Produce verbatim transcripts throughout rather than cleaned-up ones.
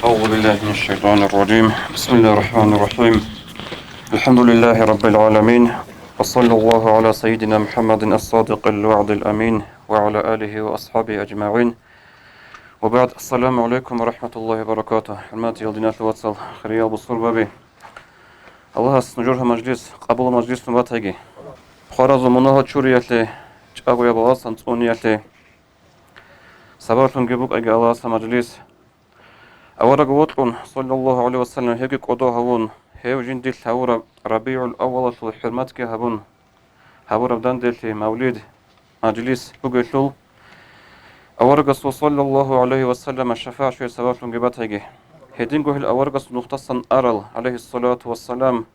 أعوذ بالله من الشيطان الرجيم. بسم الله الرحمن الرحيم. الحمد لله رب العالمين. وصلى الله على سيدنا محمد الصادق الوعد الأمين وعلى آله وأصحابه أجمعين. وبعد. السلام عليكم ورحمة الله وبركاته. ХӀурматиял диналъул вацал, хириял бусурбаби. Аллагьас нужер гьаб мажлис къабул мажлислъун батаги. Хваразул мунагьал чуриялъе, чӀагояб баласан цӀуниялъе сабаблъунги букӀаги Аллагьас гьаб мажлис. Авараг вокьун, саллаллагьу гӀалайгьи ва саллам, гьевги кӀодо гьавун, гьев жиндилъ гьавураб РабигӀул-аввалалъул хӀурматги гьабун гьабураб данделъи мавлид, мажлис бугелъул, аварагасул, саллаллагьу гӀалайгьи ва саллам, шафагӀат щвей сабаблъунги батаги. Гьединго гьел аварагасул нухдасан арал, гӀалайгьиссалату вассалам,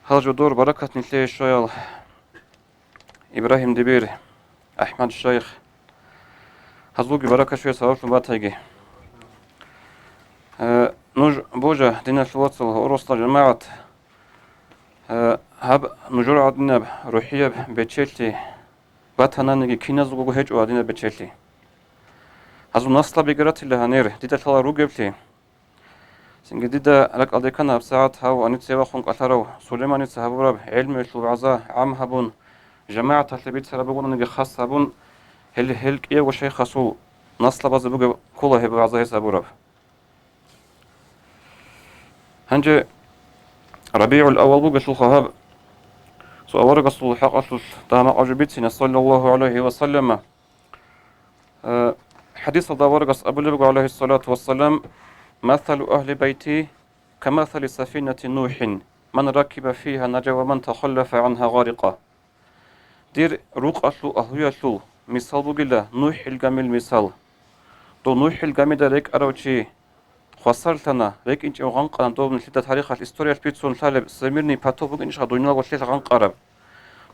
гьал жодор баракат нилъее щвеял, Ибрагьим Дибир, АхӀмад шайх, гьазулги баракат щвей сабаблъун батаги. Э, нуж божа, диналъул вацал, урусла жамагӀат, э, гьаб нужер гӀадинаб рухӀияб бечелъи батананиги, киназулго гьечӀо гьадинаб бечелъи. Гьазул наслабиги ратила гьанир, дида лъала ругеблъи. Цинги дида ракӀалде ккана гьабсагӀат гьав гьаница вахун кӀалъарав Сулейманица гьабураб гӀелмуялъул вагӀза гӀам гьабун, жамагӀаталъе бицараб бугонаниги хас гьабун, гьел, гьел кӀиявго шайхасул наслабазе бугеб ккола гьеб вагӀза гьес гьабураб. Гьанже РабигӀул-аввал бугелъулха гьаб, цо аварагасул хӀакъалъулъ дагьа-макъ жо бицине, саллаллагьу гӀалайгьи ва саллама. Э, хӀадисалда аварагас абулеб буго, гӀалайгьиссалату вассалам: «Масалу агьли байти камасали сафинати Нухин, ман ракиба фигьа нажа ва ман тахаллафа гӀангьа гъарикъа». Дир рукъалъул агьлуялъул мисал бугила НухӀил гамил мисал. Дов НухӀил гамида рекӀарав чи хвасарлъана, рекӀинчӀев гъанкъана, дов нилъеда тарихалъ, историялъ бицун лъалеб всемирный потоп букӀинчӀищха дуниялго лъелъ гъанкъараб.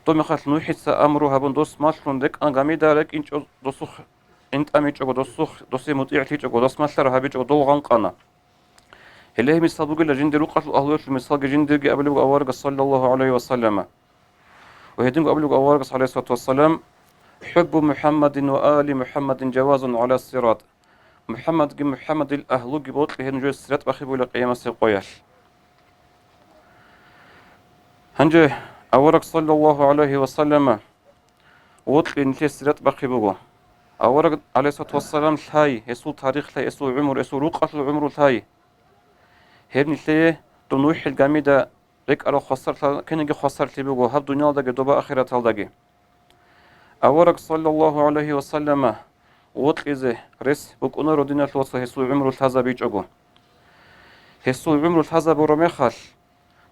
Доб мехалъ НухӀица амру гьабун дос малъун рекӀана гамида, рекӀинчӀев досухъ гӀинтӀамичӀого, досухъ, досе мутӀигӀлъичӀого, дос малъараб гьабичӀого дол гъанкъана. Гьеле гьеб мисал бугила жиндир рукъалъул агьлуялъул мисалги жиндирги абулеб буго аварагас, саллаллагьу гӀалайгьи ва саллама. Ва гьединго абулеб буго аварагас, гӀалайгьиссалату вассалам: «ХӀуббу МухӀаммадин ва али МухӀаммадин жавазун гӀала сират». МухӀаммадги МухӀаммадил агьлуги бокьи гьел нужер сират бахъи бугила къиямасеб къоялъ. Гьанже авараг, саллаллагьу гӀалайгьи ва саллама, вокьи нилъер сират бахъи буго. Авараг, гӀалайгьиссалату вассалам, лъай, гьесул тарих лъай, гьесул гӀумру, гьесул рукъалъул гӀумру лъай. Гьеб нилъее доб НухӀил гамида рекӀарал хвасарлъа-, кинаги хвасарлъи буго гьаб дуниялдаги доба ахираталдаги. Авараг, саллаллагьу гӀалайгьи ва саллама, вокьизе рес букӀунаро, диналъул вацал, гьесул гӀумру лъазабичӀого. Гьесул гӀумру лъазабураб мехалъ,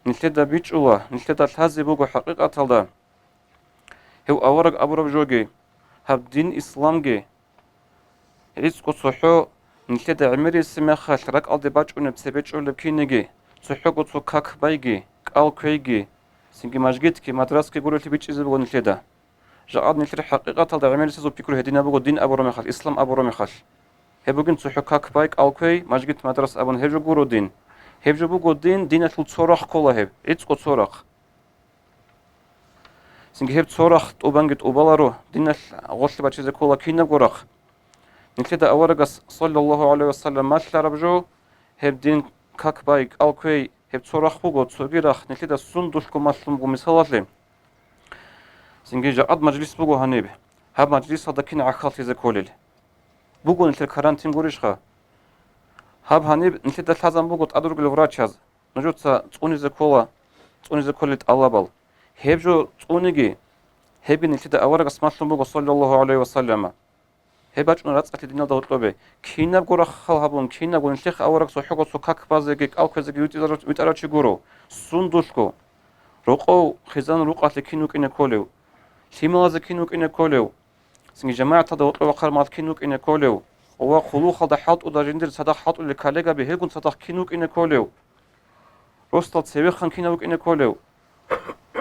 нилъеда бичӀчӀула, нилъеда лъазе буго хӀакъикъаталда гьев авараг абураб жоги, гьаб дин исламги. ГӀицӀго цохӀо нилъеда гӀемерисеб мехалъ ракӀалде бачӀунеб цебе чӀолеб кинеги, цохӀого цо как байги, кӀал квейги, цинги мажгитги, мадрасги гурелъи бичӀчӀизе буго нилъеда. Жакъад нилъер хӀакъикъаталда гӀемерисезул пикру гьединаб буго дин абураб мехалъ, ислам абураб мехалъ. Гьеб бугин цохӀо как бай, кӀал квей, мажгит, мадрас абун гьеб жо гуро дин. Гьеб жо буго дин, диналъул цо рахъ ккола гьеб, гӀицӀго цо рахъ. Цинги гьеб цо рахъ тӀубанги тӀубаларо, диналъ гъорлъ бачизе ккола кинабго рахъ. Нилъеда аварагас, саллаллагьу гӀалайгьи ва саллам, малъараб жо, гьеб дин как бай, кӀал квей, гьеб цо рахъ буго, цоги рахъ нилъеда сундулъго малъун буго мисалалъе. Цинги жакъад мажлис буго гьаниб. Гьаб мажлисалда кин гӀахьаллъизе кколел? Буго нилъер карантин гурищха? Гьаб гьаниб нилъеда лъазан буго тӀад ругел врачаз. Нужеца цӀунизе ккола, цӀунизе кколел тӀалабал. Гьеб жо цӀуниги, гьебги нилъеда аварагас малъун буго, саллаллагьу гӀалайгьи ва саллама. Гьеб бачӀун рацӀцӀалъи диналда гьоркьобе. Кинабго рахъал гьабун, кинабго нилъехъ авараг цохӀого цо как базеги, кӀал кквезеги витӀарав, витӀарав чи гуро. Сундулъго. Рокъов хизан рукъалъе кин вукӀине кколев? Лъималазе кин вукӀине кколев? Цинги жамагӀаталда гьоркьоб вахъараб мал кин вукӀине кколев? Ва хъулухъалда хӀалтӀуда жиндир цадахъ хӀалтӀулел коллегаби гьелгун цадахъ кин вукӀине кколев? Росдал цевехъан кинав вукӀине кколев?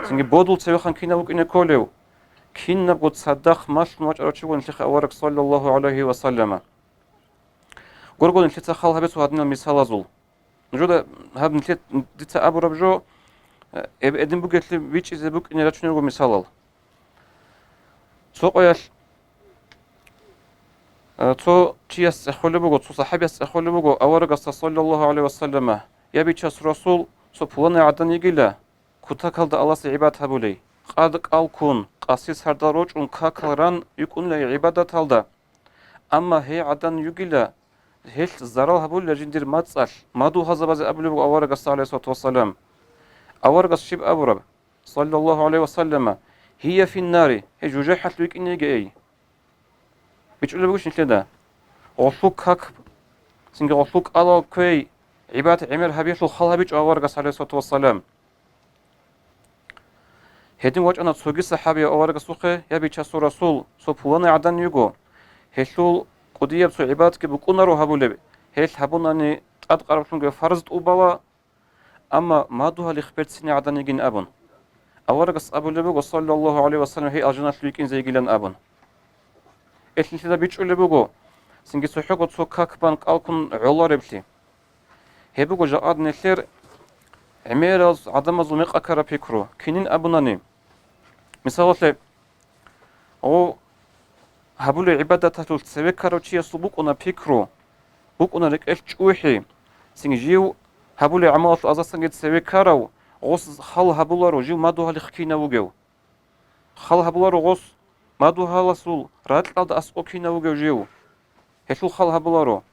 Цинги бодул цевехъан кинав вукӀине кколев? Кинабго цадахъ малъун вачӀарав чи вугин нилъехъе авараг, саллаллагьу гӀалайгьи ва саллама. Гурго нилъеца хал гьабе цо гьадинал мисалазул. Нужеда гьаб нилъе-, дица абураб жо, э, эб-, эб-, эдин бугелъи бичӀчӀизе букӀине рачунел руго мисалал. Цо къоялъ Э, цо чияс цӀехолеб буго, цо сахӀабияс цӀехолеб буго аварагасда, саллаллагьу гӀалайгьи вассаллама: «Я Бичасул Расул, цо пуланай гӀадан йигила, кутакалда Аллагьасе гӀибадат гьабулей, къад кӀал ккун, къаси сардал рочӀун, какал ран йукӀунила гӀибадаталда. Амма гьей гӀадан йигила, гьелъ зарал гьабулила жиндир мацӀалъ», мадугьалзабазе абулеб буго аварагасда, гӀалайгьиссалату вассалам. Аварагас щиб абураб, саллаллагьу гӀалайгьи вассаллама: «Гьия финнари», гьей жужахӀалъув йикӀине йигей. БичӀчӀулеб бугищ нилъеда? Гъолъул как, цинги гъолъул кӀалал кквей, гӀибадат гӀемер гьабиялъул хал гьабичӀо аварагас, гӀалайгьиссалату вассалам. Гьедин вачӀана цоги сахӀабияв аварагасухъе: «Я Бичасул Расул, цо пуланай гӀадан йиго, гьелъул кӀудияб цо гӀибадатги букӀунаро гьабулеб, гьелъ гьабунани тӀадкъараблъунги фарз тӀубала, амма мадугьалихъ берцине гӀадан йигин», абун. Аварагас абулеб буго, саллаллагьу гӀалайгьи вассаллам, гьей алжаналъув йикӀинзе йигилан абун. Гьелъ нилъеда бичӀчӀулеб буго, цинги цохӀого цо как бан кӀал ккун гӀолареблъи. Гьеб буго жакъа нилъер гӀемерал гӀадамазул мекъи ккараб пикру. Кинин абунани, мисалалъе, гъов гьабулеб гӀибадаталъулъ цеве ккарав чиясул букӀуна пикру, букӀуна рекӀелъ чӀухӀи, цинги жив гьабулеб гӀамалалъул азасанги цеве ккарав, гъос хал гьабуларо жив мадугьалихъ кинав вугев. Хал гьабуларо гъос мадугьаласул ракьалда аскӀов кинав вугев жив. Гьелъул хал гьабуларо.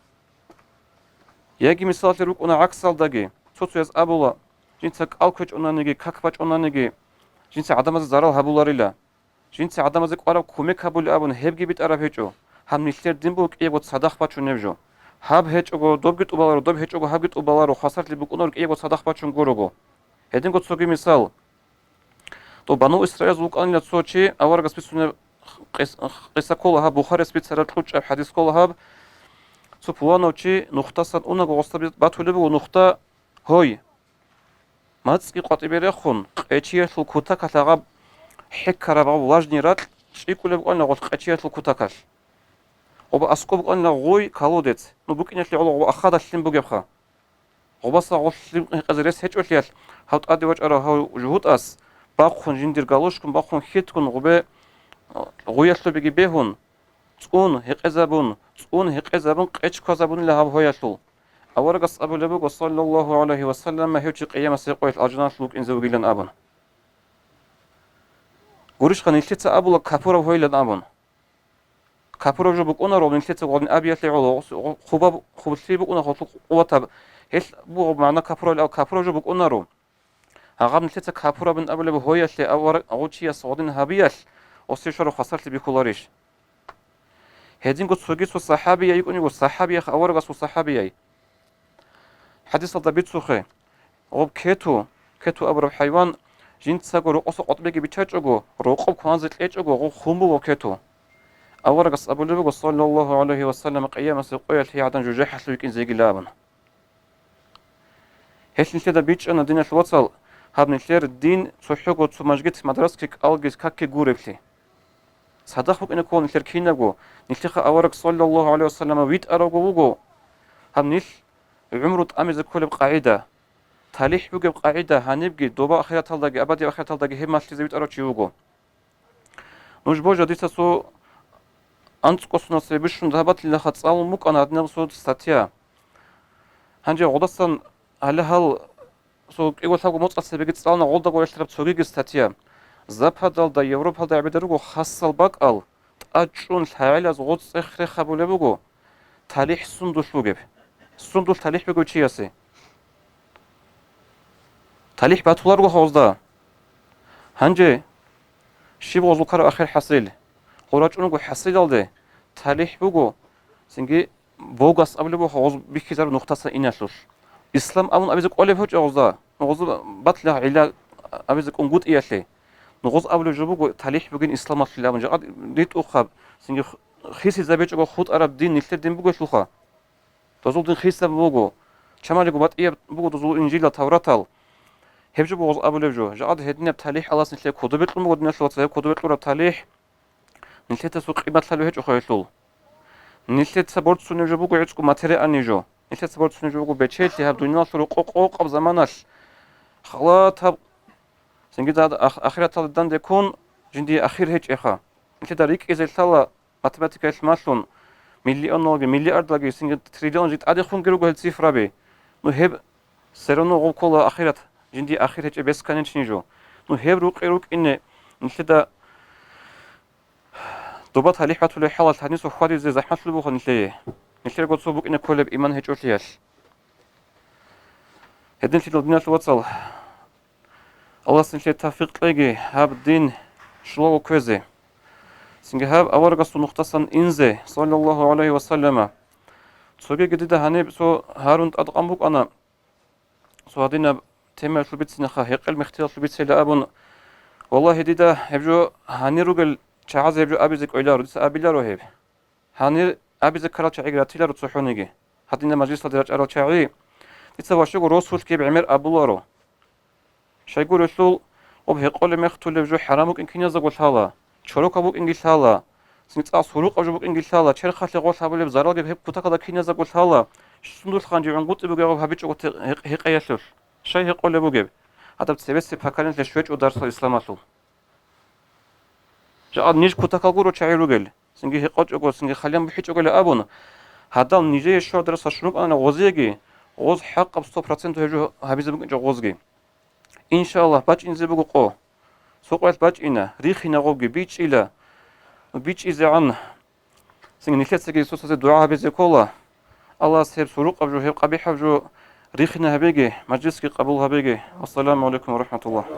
Яги мисалалъе рукӀуна гӀаксалдаги, цо-цояз абула, жинца кӀал кквечӀонаниги, как бачӀонаниги, жинца гӀадамазе зарал гьабуларила. Жинца гӀадамазе кӀвараб кумек гьабулеб абун гьебги битӀараб гьечӀо. Гьаб нилъер дин буго кӀиябго цадахъ бачунеб жо. Гьаб гьечӀого добги тӀубаларо, доб гьечӀого гьабги тӀубаларо, хвасарлъи букӀунаро кӀиябго цадахъ бачун гурого. Гьединго цоги мисал. То Бану Исраилаз вукӀанила цо чи, аварагас бицунеб къис-, къиса ккола гьаб, Бухарияс бицараб кьучӀаб хӀадис ккола гьаб. Цо пуланав чи нухдасан унаго гъосда би-, батулеб буго нухда гьой. МацӀги къватӀибе рехун, къечиялъул кутакалъ гьаб хӀеккараб гьаб влажный ракь чӀикӀкӀулеб букӀанила гъолъ къечиялъул кутакалъ. Гъоба аскӀоб букӀанила гъой, колодец, ну, букӀиналъе гӀоло гъоба ахада лъим бугебха. Гъобаса гъолъ лъим гьекъезе рес гьечӀолъиялъ, гьав тӀаде вачӀарав гьав жугьутӀас бахъун, жиндир галошкун бахъун хьитгун гъубе, гъуялъубеги бегьун, цӀун гьекъезабун, цӀун гьекъезабун къеч кквазабунила гьаб гьоялъул. Аварагас абулеб буго, саллаллагьу гӀалайгьи вассаллам, гьев чи къиямасеб къоялъ алжаналъ вукӀинзе вугилан абун. Гурищха, нилъеца абула капурав гьойилан абун. Капураб жо букӀунаро, нилъеца гъодин абиялъе гӀоло, гъо-, хъубаб, хъублъи букӀуна гъолъул къуватаб. Гьелъ буго магӀна капурабилан, капураб жо букӀунаро. Гьагъаб нилъеца капурабин абулеб гьоялъе авараг гъов чияс гъодин гьабиялъ, гъосие щвараб хвасарлъи бихьуларищ? Гьединго цоги цо сахӀабияй йикӀун йиго, сахӀабиях аварагасул сахӀабияй. ХӀадисалда бицухъе, гъоб кету, кету абураб хӀайван, жинцаго рокъоса къватӀбеги биччачӀого, рокъоб кванзе кьечӀого, гъоб хун буго кету. Аварагас абулеб буго, саллаллагьу гӀалайгьи вассаллам, къиямасеб къоялъ гьей гӀадан жужахӀалъув йикӀинзе йигила абун. Гьелъ нилъеда бичӀчӀана, диналъул вацал, гьаб нилъер дин цохӀого цо мажгит, мадрасаги, кӀалги, какги гуреблъи. Цадахъ букӀине ккола нилъер кинабго, нилъехъа авараг, саллаллагьу гӀалайгьи вассаллам, витӀаравго вуго. Гьаб нилъ гӀумру тӀамизе кколеб къагӀида, талихӀ бугеб къагӀида, гьанибги доба ахираталдаги абадияб ахираталдаги гьеб малъизе витӀарав чи вуго. Нуж божа, дица цо анцӀго соналъ бищун дагьабатлъилаха цӀалун букӀана гьадинаб цо статья. Гьанже гъодасан гьале гьал цо кӀиго-лъабго моцӀалъ цебеги цӀалуна гъолдаго релълъараб цогиги статья. Западалда, Европалда гӀебеда руго хасал бакӀал, тӀад чӀун лъагӀелаз гъоз цӀех рехабулеб буго, талихӀ сундулъ бугеб. Сундулъ талихӀ бугев чиясе. ТалихӀ батуларго гъозда. Гьанже щиб гъоз лукараб ахир хӀасил? Гъо рачӀунго хӀасилалде талихӀ буго, цинги богас абулеб буго гъоз бихьизараб нухтаса иналъулъ. Ислам абун абизе кӀолеб гьечӀо гъозда, гъоз батла гӀилла абизе кӀунгутӀиялъе. Гъоз абулеб жо буго, талихӀ бугин исламалъул абун, жакъа ритӀухъаб, цинги хисизабичӀого хутӀараб дин нилъер дин бугелъулха. Дозул дин хисаб буго, чамалиго батӀияб буго дозул Инжилал, Тавратал. Гьеб жо буго гъоз абулеб жо. Жакъа гьединаб талихӀ Аллагьас нилъее кодобе кьун буго, диналъул вацал, гьеб кодобе кьураб талихӀ нилъеца цо къимат лъалев гьечӀо хвалелъул. Нилъеца борцунеб жо буго гӀицӀго материальный жо. Нилъеца борцунеб жо буго бечелъи, гьаб дуниялалъул рокъо-, къокъаб заманалъ халатаб, цинги ах-, ахираталда данде ккун, жиндие ахир гьечӀеха. Нилъеда рикӀкӀизе лъала математикаялъ малъун, миллионалги, миллиардлаги, цинги триллионалги тӀадехунги руго гьел цифраби. Ну, гьеб все равно гъов ккола ахират, жиндие ахир гьечӀеб бесконечный жо. Ну, гьеб рукъи рукӀине нилъеда доба талихӀ батулеб хӀалалъ гьаниса хьвадизе захӀмалъулеб буго нилъее. Нилъерго цо букӀине кколеб иман гьечӀолъиялъ. Гьединлъидал, диналъул вацал, Аллагьас нилъее тавфикъ кьеги гьаб дин щулаго кквезе. Цинги гьаб аварагасул нухдасан инзе, саллаллагьу гӀалайгьи ва саллама. Цогиги дида гьаниб цо гьарун тӀадкъан букӀана, цо гьадинаб темаялъул бицинаха, гьекъел мехтиялъул бицейилан абун, валлагьи, дида гьеб жо гьанир ругел чагӀазе гьеб жо абизе кӀвеларо, дица абиларо гьеб. Гьанир абизе ккарал чагӀиги ратиларо цохӀониги. Гьадинаб мажлисалде рачӀарал чагӀи дица ващаго росулъги гьеб гӀемер абуларо. Щайгурелъул, гъоб гьекъолеб мехтулеб жо хӀарам букӀин киназдаго лъала, чорокаб букӀинги лъала, цинги цӀакъ сурукъаб жо букӀинги лъала, черхалъе гъолъ гьабулеб заралги гьеб кутакалда киназдаго лъала, сундулъ гъанжи гӀунгутӀи бугеб гьабичӀого те-, гьекъ-, гьекъеялъулъ. Щай гьекъолеб бугеб? Гьадаб цебесеб поколениялъе щвечӀо дарсал исламалъул. Жакъа ниж кутакал гуро чагӀи ругел, цинги гьекъочӀого, цинги хъалиян бухӀичӀогойилан абун, гьадал нижее щварал дарсал щун рукӀана гъозиеги, гъоз хӀакъаб сто процент гьеб жо гьабизе букӀинчӀо гъозги. Иншаллагь, бачӀинзе буго къо. Цо къоялъ бачӀина, рихина гъобги, бичӀчӀила. БичӀчӀизегӀан. Цинги нилъецаги Иисусазе дугӀа гьабизе ккола. Аллагьас гьеб сурукъаб жо, гьеб къабихӀаб жо рихина гьабеги, мажлисги къабул гьабеги. Вассаламу гӀалайкум ва рахӀматуллагь.